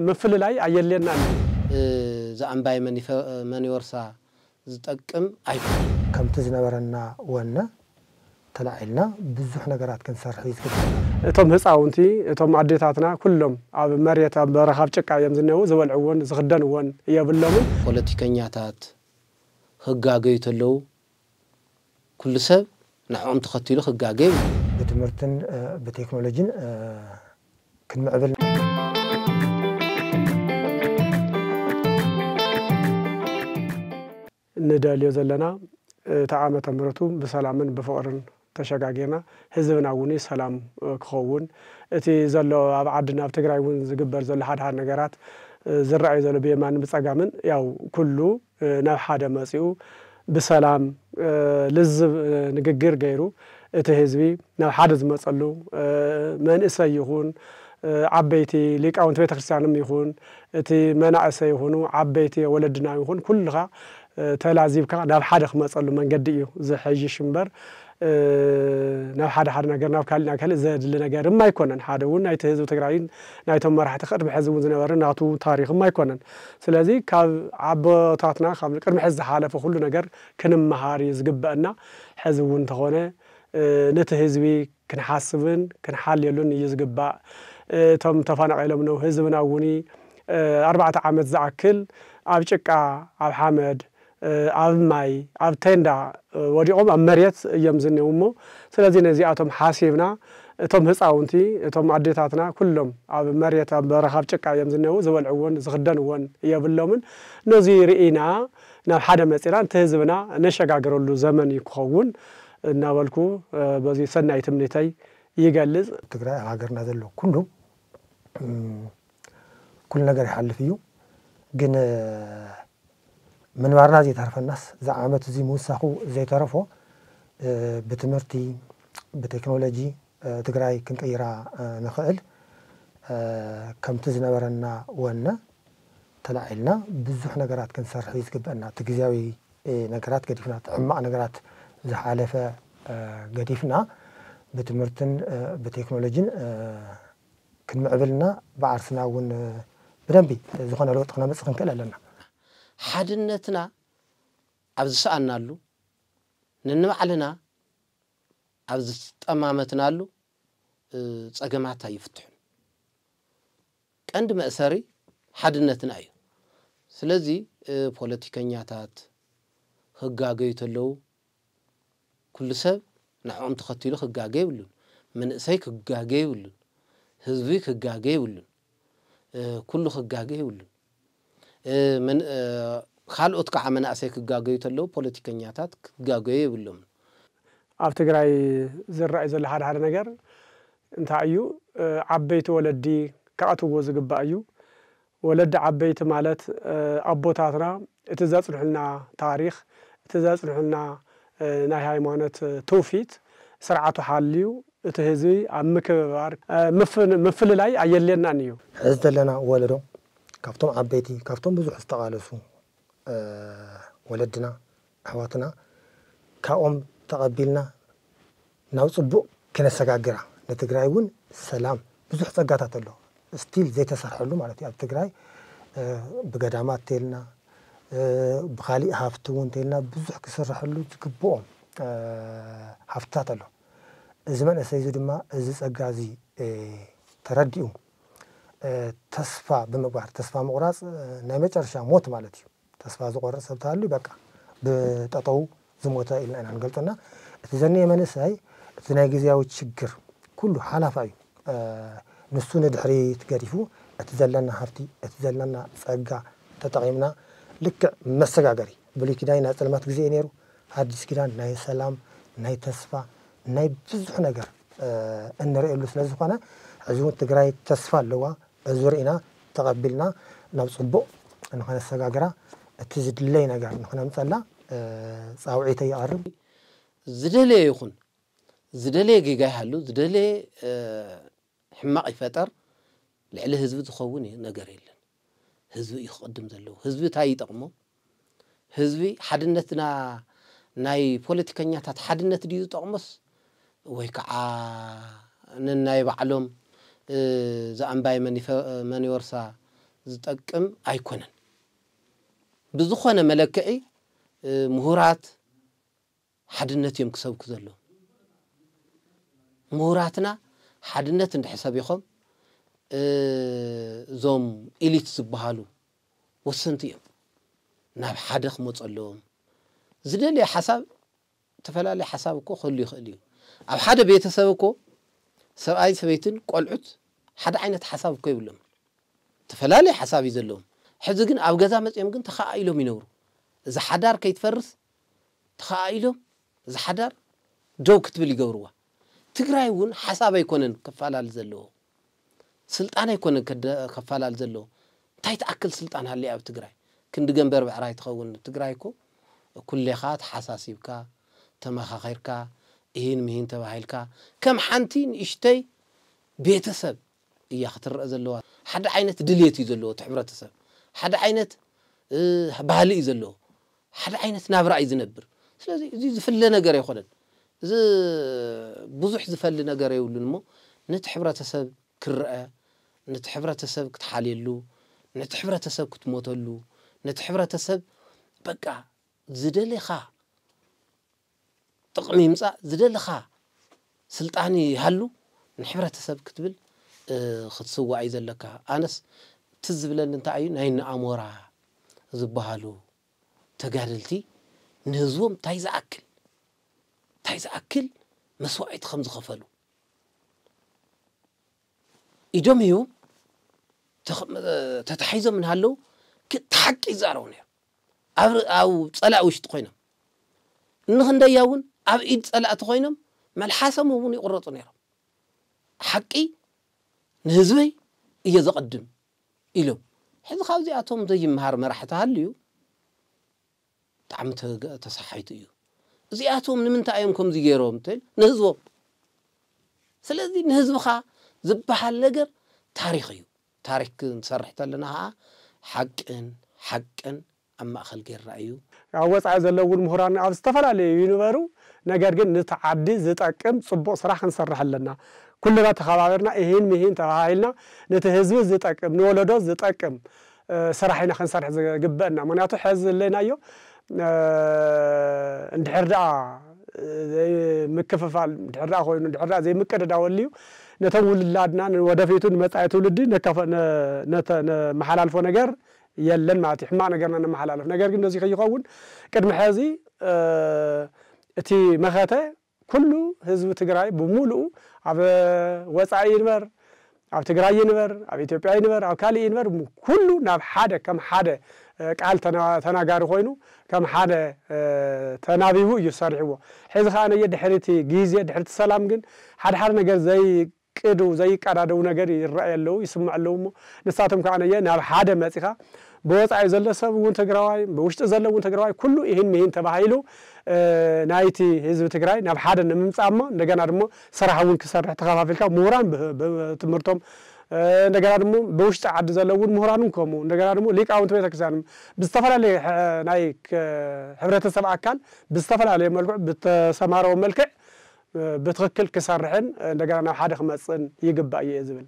ምፍልላይ ኣየድልየናን እዩ። እዛ ኣምባይ መን ይወርሳ ዝጠቅም ኣይኮነን። ከምቲ ዝነበረና ወነ ተላዒልና ብዙሕ ነገራት ክንሰርሕ እዩ ዝግባእ። እቶም ህፃውንቲ እቶም ኣዴታትና ኩሎም ኣብ መሬት ኣብ በረኻ ኣብ ጭቃ እዮም ዝነው ዝበልዕዎን ዝኽደንዎን የብሎምን። ፖለቲከኛታት ህጋገዩ ተለዉ ኩሉ ሰብ ንዕኦም ተኸቲሉ ክጋገ ይብሉ። ብትምህርትን ብቴክኖሎጂን ክንምዕብል ንደልዮ ዘለና እቲ ዓመተ ምህረቱ ብሰላምን ብፍቕርን ተሸጋጊርና ህዝብና እውን ሰላም ክኸውን እቲ ዘሎ ኣብ ዓድና ኣብ ትግራይ እውን ዝግበር ዘሎ ሓድሓድ ነገራት ዝረኣዩ ዘሎ ብየማንን ብፀጋምን ያው ኩሉ ናብ ሓደ መፂኡ ብሰላም ልዝብ ንግግር ገይሩ እቲ ህዝቢ ናብ ሓደ ዝመፀሉ መንእሰይ ይኹን ዓበይቲ ሊቃውንቲ ቤተክርስትያንም ይኹን እቲ መናእሰይ ይኹኑ ዓበይቲ ወለድና ይኹን ኩልኻ ተላዚብካ ናብ ሓደ ክመፀሉ መንገዲ እዩ ዝሕይሽ እምበር ናብ ሓደ ሓደ ነገር ናብ ካሊእ ናብ ካልእ ዘድሊ ነገር እማ ኣይኮነን። ሓደ እውን ናይቲ ህዝቢ ትግራይን ናይቶም መራሕቲ ቅድሚ ሕዚ እውን ዝነበረ ናቱ ታሪክ እማ ኣይኮነን። ስለዚ ካብ ኣቦታትና ካብ ቅድሚ ሕዚ ዝሓለፈ ኩሉ ነገር ክንመሃር እዩ ዝግበአና። ሕዚ እውን እንተኾነ ነቲ ህዝቢ ክንሓስብን ክንሓልየሉን እዩ ዝግባእ። እቶም ተፈናቒሎም ነው ህዝብና እውን ኣርባዕተ ዓመት ዝኣክል ኣብ ጭቃ ኣብ ሓመድ ኣብ ማይ ኣብ ቴንዳ ወዲቖም ኣብ መሬት እዮም ዝኔው እሞ ስለዚ ነዚኣቶም ሓሲብና እቶም ህፃውንቲ እቶም ኣዴታትና ኩሎም ኣብ መሬት ኣብ በረኻ ኣብ ጭቃ እዮም ዝኔው ዝበልዕዎን ዝኽደንዎን የብሎምን። ነዚ ርኢና ናብ ሓደ መፂና እቲ ህዝብና ነሸጋግረሉ ዘመን እዩ ክኸውን እናበልኩ በዚ ሰናይ ትምኒተይ ይገልፅ። ትግራይ ኣብ ሃገርና ዘሎ ኩሉ ኩሉ ነገር ይሓልፍ እዩ ግን ምንባርና ዘይተርፈናስ እዚ ዓመት እዚ ምውሳኹ ዘይተረፎ ብትምህርቲ ብቴክኖሎጂ ትግራይ ክንቅይራ ንኽእል ከምቲ ዝነበረና ወነ ተላዒልና ብዙሕ ነገራት ክንሰርሕ እዩ ዝግበአና እቲ ግዜያዊ ነገራት ገዲፍና እቲ ሕማቕ ነገራት ዝሓለፈ ገዲፍና ብትምህርትን ብቴክኖሎጂን ክንምዕብልና ብዓርስና እውን ብደንቢ ዝኾነ ለውጢ ክነምፅእ ክንክእል ኣለና። ሓድነትና ኣብ ዝሰኣናሉ ነንባዕልና ኣብ ዝጠማመትናሉ ፀገማት ኣይፍትሑን። ቀንዲ መእሰሪ ሓድነትና እዩ። ስለዚ ፖለቲከኛታት ህጋገዩ ተለዉ ኩሉ ሰብ ንዕኦም ተኸቲሉ ክጋገ የብሉን። መንእሰይ ክጋገ የብሉን። ህዝቢ ክጋገ የብሉን። ኩሉ ክጋገ የብሉን። ካልኦት ከዓ መናእሰይ ክጋገዩ ተለዉ ፖለቲከኛታት ክጋገዩ የብሎምን። ኣብ ትግራይ ዝረኣዩ ዘሎ ሓደ ሓደ ነገር እንታይ እዩ? ዓበይቲ ወለዲ ክኣትዎ ዝግባእ እዩ። ወለዲ ዓበይቲ ማለት ኣቦታትና እቲ ዘፅንሑልና ታሪኽ እቲ ዘፅንሑልና ናይ ሃይማኖት ትውፊት ስርዓቱ ሓልዩ እቲ ህዝቢ ኣብ ምክብባር ምፍልላይ ኣየድልየናን እዩ። ሕዚ ዘለና ወለዶ ካብቶም ዓበይቲ ካብቶም ብዙሕ ዝተቓለሱ ወለድና ኣሕዋትና ካብኦም ተቐቢልና ናብ ፅቡቕ ክነሰጋግራ ንትግራይ እውን ሰላም ብዙሕ ፀጋታት ኣሎ ስቲል ዘይተሰርሐሉ ማለት እዩ ኣብ ትግራይ ብገዳማት እንተልና ብካሊእ ሃፍቲ እውን እንተልና ብዙሕ ክስርሐሉ ዝግብኦም ሃፍትታት ኣሎ እዚ መንእሰይ እዚ ድማ እዚ ፀጋ እዚ ተረዲኡ ተስፋ ብምግባር ተስፋ ምቑራፅ ናይ መጨረሻ ሞት ማለት እዩ ተስፋ ዝቆርፅ ሰብ ተሃልዩ በቃ ብጠጠው ዝሞተ ኢልና ኢና ንገልፀና እቲ ዘኒኤ መንእሰይ እቲ ናይ ግዜያዊ ችግር ኩሉ ሓላፋ እዩ ንሱ ንድሕሪት ገዲፉ እቲ ዘለና ሃፍቲ እቲ ዘለና ፀጋ ተጠቒምና ልክዕ መሰጋገሪ ብሉይ ኪዳን ናይ ፀልማት ግዜ እዩ ነይሩ ሓዲስ ኪዳን ናይ ሰላም ናይ ተስፋ ናይ ብዙሕ ነገር እንርእየሉ ስለ ዝኾነ ሕዚ እውን ትግራይ ተስፋ ኣለዋ እዚ ርኢና ተቐቢልና ናብ ፅቡቕ ንኸነሰጋግራ እቲ ዝድለይ ነገር ንኽነምፀላ ፃውዒተይ ይቐርብ። ዝደለየ ይኹን ዝደለየ ጌጋ ይሃሉ ዝደለየ ሕማቕ ይፈጠር ልዕሊ ህዝቢ ዝኸውን ነገር የለን። ህዝቢ እዩ ክቕድም ዘለዎ። ህዝቢ እንታይ ይጠቕሞ? ህዝቢ ሓድነትና ናይ ፖለቲከኛታት ሓድነት ድዩ ዝጠቕሞስ ወይ ከዓ ንናይ ባዕሎም እ፣ ዝኣንባየ መኒፈ-፣ መኒወርሳ ዝጠቅም ኣይኮነን። ብዝኾነ መለክዒ፣ እ፣ ምሁራት ሓድነት እዮም ክሰብኩ ዘለዎም። ምሁራትና ሓድነት እንድሕር ሰቢኾም፣ እ፣ እዞም ኢሊት ዝበሃሉ ወሰንቲ እዮም። ናብ ሓደ ክመፁ ኣለዎም። ዝደለየ ሓሳብ፣ እተፈላለየ ሓሳብ እኮ ክህሉ ይኽእል እዩ። ኣብ ሓደ ቤተሰብ እኮ ሰብኣይ፣ ሰበይትን ቆልዑት ሓደ ዓይነት ሓሳብ እኮ ይብሎም። እተፈላለየ ሓሳብ እዩ ዘለዎም። ሕዚ ግን ኣብ ገዛ መፂኦም ግን ተኸኣኢሎም ይነብሩ። እዛ ሓዳር ከይትፈርስ ተኸኣኢሎም፣ እዛ ሓዳር ደው ክትብል ይገብርዋ። ትግራይ እውን ሓሳብ ኣይኮነን ከፋላል ዘለዎ። ስልጣን ኣይኮነን ከደ-፣ ከፋላል ዘለዎ። እንታይ ትኣክል ስልጣን ሃልያ ኣብ ትግራይ? ክንዲ ገንበር ብዕራይ ትኸውን። ትግራይ እኮ ኩሌኻ ተሓሳሲብካ፣ ተመኻኺርካ፣ እሂን ምሂን ተባሂልካ፣ ከም ሓንቲ ንእሽተይ ቤተሰብ እያ ክትረአ ዘለዋ። ሓደ ዓይነት ድልየት እዩ ዘለዎ እቲ ሕብረተሰብ። ሓደ ዓይነት፣ እ፣ ባህሊ እዩ ዘለዎ። ሓደ ዓይነት ናብራ እዩ ዝነብር። ስለዚ እዚ ዝፍለ ነገር ኣይኮነን። እዚ ብዙሕ ዝፈሊ ነገር የብሉን እሞ ነቲ ሕብረተሰብ ክረአ፣ ነቲ ሕብረተሰብ ክትሓልየሉ፣ ነቲ ሕብረተሰብ ክትሞተሉ፣ ነቲ ሕብረተሰብ በቃ ዝደለኻ ጥቕሚ ይምጻእ፣ ዝደለኻ ስልጣን ይሃሉ፣ ንሕብረተሰብ ክትብል፣ እ፣ ክትስዋእ እዩ ዘለካ። ኣነስ ትዝ ዝብለኒ እንታይ እዩ፣ ናይ እነ ኣሞራ ዝበሃሉ ተጋደልቲ ንህዝቦም እንታይ ዝኣክል፣ እንታይ ዝኣክል መስዋዕቲ ከም ዝኸፈሉ። ኢዶም ሂቦም ተኽ-፣ ተታሒዞም እናሃለዉ ክ-፣ እቲ ሓቂ ይዛረቡ ነይሮም። ኣብ፣ ኣብ ጸላኢ ውሽጢ ኮይኖም። እንኽንደያ እውን ኣብ ኢድ ጸላእቲ ኮይኖም መልሓሶም እውን ይቑረጹ ነይሮም። ሓቂ ንህዝበይ እየ ዘቐድም ኢሎም። ሕዚ ካብዚኣቶም ዘይመሃር መራሒ ተሃልዩ ብጣዕሚ ተገ-፣ ተሰሓይቱ እዩ። እዚኣቶም ንምንታይ እዮም ከምዚ ገይሮም ትብል? ንህዝቦም። ስለዚ ንህዝብኻ ዝበሃል ነገር ታሪኽ እዩ። ታሪኽ ክንሰርሕ ተለና ኸዓ ሓቅን ሓቅን ኣብ ማእኸል ጌርና እዩ። ኣብ ወጻኢ ዘለዉ እውን ምሁራን ኣብ ዝተፈላለዩ ይንበሩ፣ ነገር ግን ነቲ ዓዲ ዝጠቅም ጽቡቕ ስራሕ ክንሰርሕ ኣለና። ኩልና ተኸባቢርና እሂን ምሂን ተባሂልና ነቲ ህዝቢ ዝጠቅም፣ ንወለዶ ዝጠቅም፣ እ፣ ስራሕ ኢና ክንሰርሕ ዝግበአና። ምኽንያቱ ሕዚ ዘለናዮ፣ እ፣ እንድሕር ደኣ፣ እ፣ ዘይምክፍፋል እንድሕር ደኣ ኮይኑ፣ እንድሕር ደኣ ዘይምቅድዳው ኣልዩ፣ ነቶም ውላድና፣ ንወደፊቱ ንመጻኢ ትውልዲ ነካፈ-፣ ነ-፣ ነተ-፣ ነመሓላልፎ ነገር የለን ማለት እዩ። ሕማቕ ነገርና ነመሓላልፍ። ነገር ግን ነዚ ከይኸውን ቅድሚ ሕዚ፣ እ፣ እቲ መኸተ ኩሉ ህዝቢ ትግራይ ብምሉኡ ኣብ ወጻኢ ይንበር፣ ኣብ ትግራይ ይንበር፣ ኣብ ኢትዮጵያ ይንበር፣ ኣብ ካልእ ይንበር፣ ም-፣ ኩሉ ናብ ሓደ፣ ከም ሓደ፣ እ፣ ቃል ተና-፣ ተናጋሪ ኮይኑ፣ ከም ሓደ፣ እ፣ ተናቢቡ እዩ ሰሪሕዎ። ሕዚ ኸዓ ነየ ድሕሪ እቲ ግዜ፣ ድሕሪ እቲ ሰላም ግን ሓደ ሓደ ነገር ዘይቅዱ፣ ዘይቀዳደው ነገር ይረኣዩ ኣለዉ፣ ይስምዑ ኣለዉ እሞ ንሳቶም ከኣ ነየ ናብ ሓደ መጺኻ ብወጻኢ ዘሎ ሰብ እውን ትግራዋይ፣ ብውሽጢ ዘሎ እውን ትግራዋይ፣ ኩሉ ኢሂን ምሂን ተባሂሉ፣ እ፣ ናይቲ ህዝቢ ትግራይ ናብ ሓደ ንምምጻእ እሞ እንደገና ድማ ስራሕ እውን ክሰርሕ ተኸፋፊልካ ምሁራን ብ-፣ ብ-፣ ትምህርቶም፣ እ፣ እንደገና ድማ ብውሽጢ ዓዲ ዘለዉ እውን ምሁራን እውን ከምኡ፣ እንደገና ድማ ሊቃውንቲ ቤተክርስትያን ብዝተፈላለየ ሕ-፣ ናይ ክ-፣ ሕብረተሰብ ኣካል ብዝተፈላለየ መልክዑ ብተሰማረዎ መልክዕ፣ እ፣ ብትኽክል ክሰርሕን እንደገና ናብ ሓደ ክመጽእን ይግባእ እየ ዝብል።